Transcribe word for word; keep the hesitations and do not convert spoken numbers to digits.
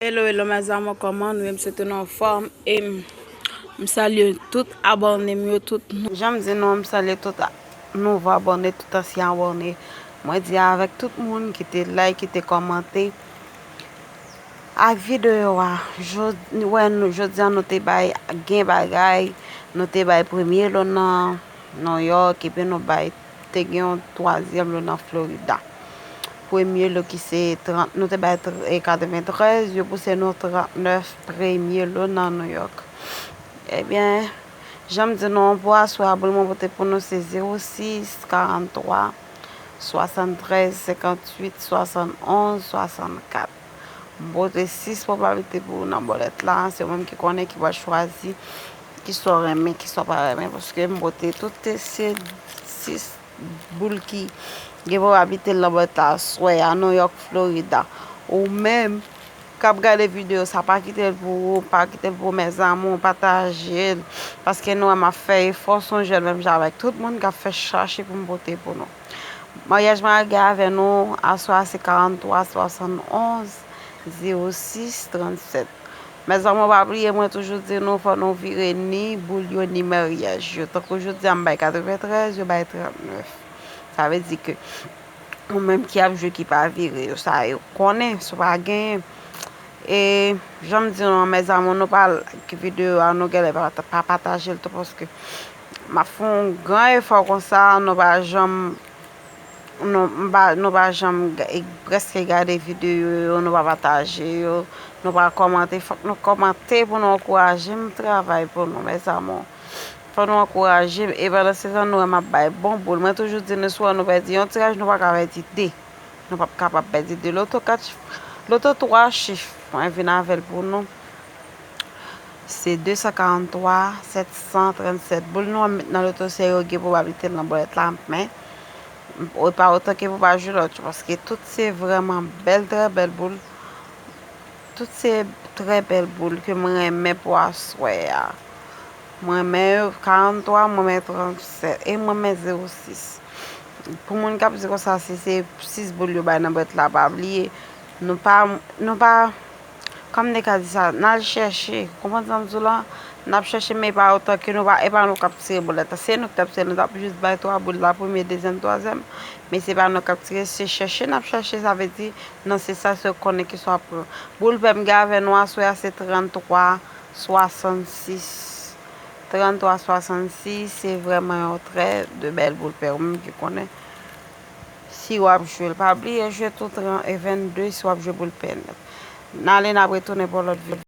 Hello, hello, mes amours, kòman nou ye? M swete nou anfòm. E m, m salye tout abòne m yo, tout nou. Jan m di nou, m salye tout a-, nouvo abòne, tout ansyen abòne. Mwen di avèk tout moun ki te like, ki te kòmante ak videyo a. Jodi, wè, nou, jodi a nou te bay gen bagay, nou te bay premye lo nan New York, epi nou bay, te gen yon twazyèm lo nan Florida. Premye lo ki se trant, nou te bay tr-, e, katreventrèz, yo pouse nou trantnèf premye lo nan New York. Ebyen, jan m di nou, pou aswè a, boul mwen pote pou nou se zewo sis, karant twa, swasanntrèz, senkantuit, swasannonz, swasannkat. M pote sis pwobablite pou ou nan bòlèt la. Se ou menm ki konnen ki pral chwazi, ki sa w renmen, ki sa w pa renmen. Paske m pote tout se sis boul ki gen pwobablite nan bòlèt la aswè a, New York, Florida. Ou menm k ap gade videyo sa, pa kite l pou ou, pa kite l pou ou, mes amours, pataje l. Paske nou wè m ap fè efò, sonje l menm jan avèk tout moun k ap fè chache pou m pote pou nou. Maryaj mwen a gen avè nou aswè a se karant twa swasannonz zewo sis trannsèt. Mes amours, pa bliye, mwen toujou di nou, fò nou vire ni boul yo, ni maryaj yo. Tankou jodi a, m bay katreventrèz, yo bay trantnèf. Sa vle di ke ou menm ki ap jwe ki pa vire yo, sa yo konnen, si w pa genyen. E jan m di nou an, mes amours, nou pa like videyo a, nou genlè pa, pa pataje l tou, paske m ap fè yon gran efò konsa, nou pa janm, nou, m pa, nou pa janm ga-, e, prèske gade videyo yo, nou pa pataje yo, nou pa kòmante. Fòk nou kòmante pou nou ankouraje m travay pou nou, mes amours. Fò nou ankouraje m. E pandan se tan, nou wè m ap bay bon boul. Mwen toujou di nou, si w wè nou pèdi yon tiraj, nou pa ka pèdi de. Nou p ap kapab pèdi de. Loto kat chif, loto twa chif, mwen vin avè l pou nou. Se de san karant twa sèt san trannsèt. Boul nou an met nan loto serye, gen pwobablite l nan bòlèt la, men e pa otan ke pou pa jwe lòt yo, paske tout se vrèman bèl, trè bèl boul. Tout se trè bèl boul ke mwen renmen pou aswè a. Mwen renmen yo, karant twa, mwen renmen trannsèt, e mwen renmen zewo sis. Pou moun k ap di konsa, si se sis boul yo bay nan bòlèt la, pa bliye, nou pa, nou pa, kòm m te ka di sa, n al chèche, konprann sa m di w la? N ap chèche, men e pa otan ke nou pa, e pa nou k ap tire bòlèt la. Se nou ki t ap tire, nou t ap jis bay twa boul la, premye, dezyèm, twazyèm. Men se pa nou k ap tire, se chèche n ap chèche, sa vle di, nan se sa, se konnen ki sa w ap pran. Boul pè m gen avè nou aswè a se tranntwa swasannsis. Tranntwa swasannsis, se vrèman yon trè de bèl boul pè, ou menm ki konnen. Si w ap jwe l, pa bliye jwe tou tran-, e vennde si w ap jwe boul pè nèt. N ale, n ap retounen pou lòt videyo.